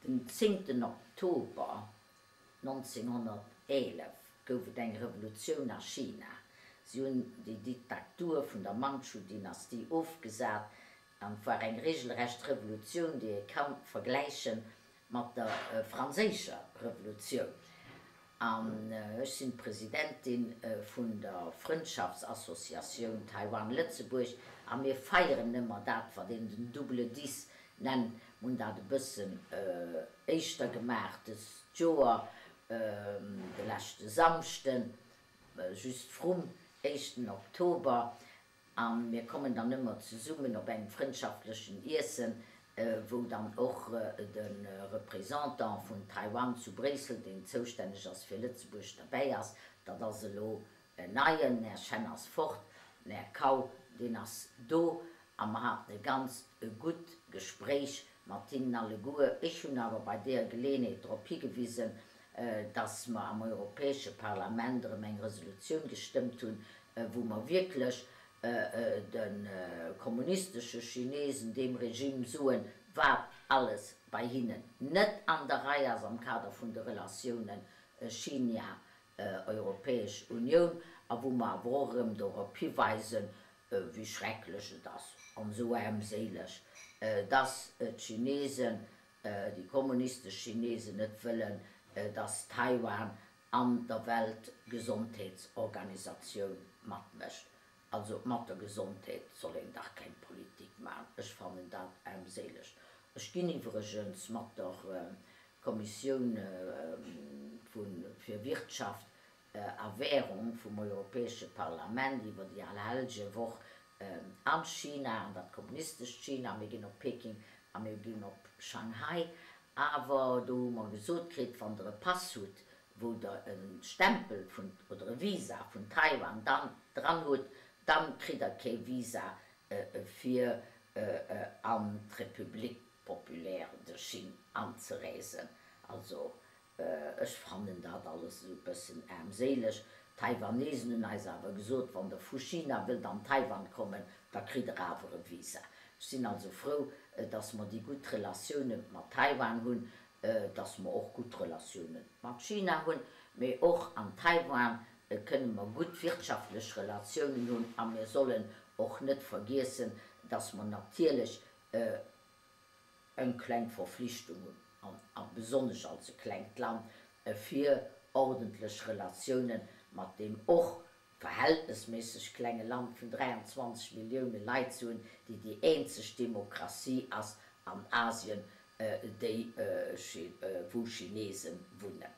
Den zéngten Oktober 1911 gouf et eng Revolutioun a China. Si hunn déi Diktatur vun der Mandschu-Dynastie ofgesat an et war eng regelrecht Revolutioun, déi ee ka vergläiche mat der franséischer Revolutioun. An ech sinn d'Presidentin vun der Frëndschaftsassociatioun Taiwan-Lëtzebuerg a mir feieren ëmmer dat, wat een den Double dix nennt. Mir hunn dat e bëssen éischter gemaach dëst Joer, de leschte Samschden, just vrum éischten Oktober. A mir kommen dann ëmmer zesummen op engem frëndschaftlechen Iessen, wou dann och de Représentant vun Taiwan zu Bréissel, deen zoustänneg ass fir Lëtzebuerg, derbäi ass. Dat ass elo en neien, den Här Chen ass fort, den Här Kau, deen ass do. A mer haten e ganzt gutt Gespréich mat hinnen alleguer. Ech hunn awer bei deeër Geleeënheet drop higewisen, dass mer am Europäesche Parlament erëm eng Resolutioun gestëmmt hunn, wou mer wierklech de kommunistesche Chinesen, deem Regime soen, wat alles bei hinnen net an der Rei ass am Kader vun de Relatiounen China, Europäesch Unioun, a wou mer awer och erëm dorop hiweisen, wéi schrecklech et ass an esou aarmséileg, dass d'Chinesen, déi kommunistesch Chinesen net wëllen, dass Taiwan an der Weltgesondheetsorganisatioun matmécht. Also mat der Gesondheet soll een dach keng Politik maachen. Ech fannen dat aarmséileg. Ech ginn iwwregens mat der Kommissioun fir Wirtschaft a Währung vum Europäesche Parlament iwwer déi Allerhellgewoch an China, an dat kommunistescht China. Mir ginn op Peking a mir ginn op Shanghai. Awer do hu mer gesot kritt, wann Der e Pass hutt, wou Der e Stempel vun, oder e Visa vun Taiwan dann dran hutt, dann kritt Der kee Visa fir an d'République populaire de Chine anzereesen. Also Ech fannen dat alles esou e bëssen aarmséileg. D'Taiwanesen hunn eis awer gesot, wann der vu China wëllt an Taiwan kommen, da kritt der awer e Visa. Ech sinn also frou, dass mer déi gutt Relatioune mat Taiwan hunn, dass mer och gutt Relatioune mat China hunn, mee och an Taiwan kënne mer gutt wirtschaftlech Relatiounen hunn. A mir sollen och net vergiessen, dass mer natierlech eng kleng Verflichtung hunn, a besonnesch als e klengt Land, fir ordentlech Relatiounen mat deem och verhältnesméisseg klenge Land vun 23 Millioune Leit ze hunn, déi déi eenzeg Demokratie ass an Asien, déi wou Chinese wunnen.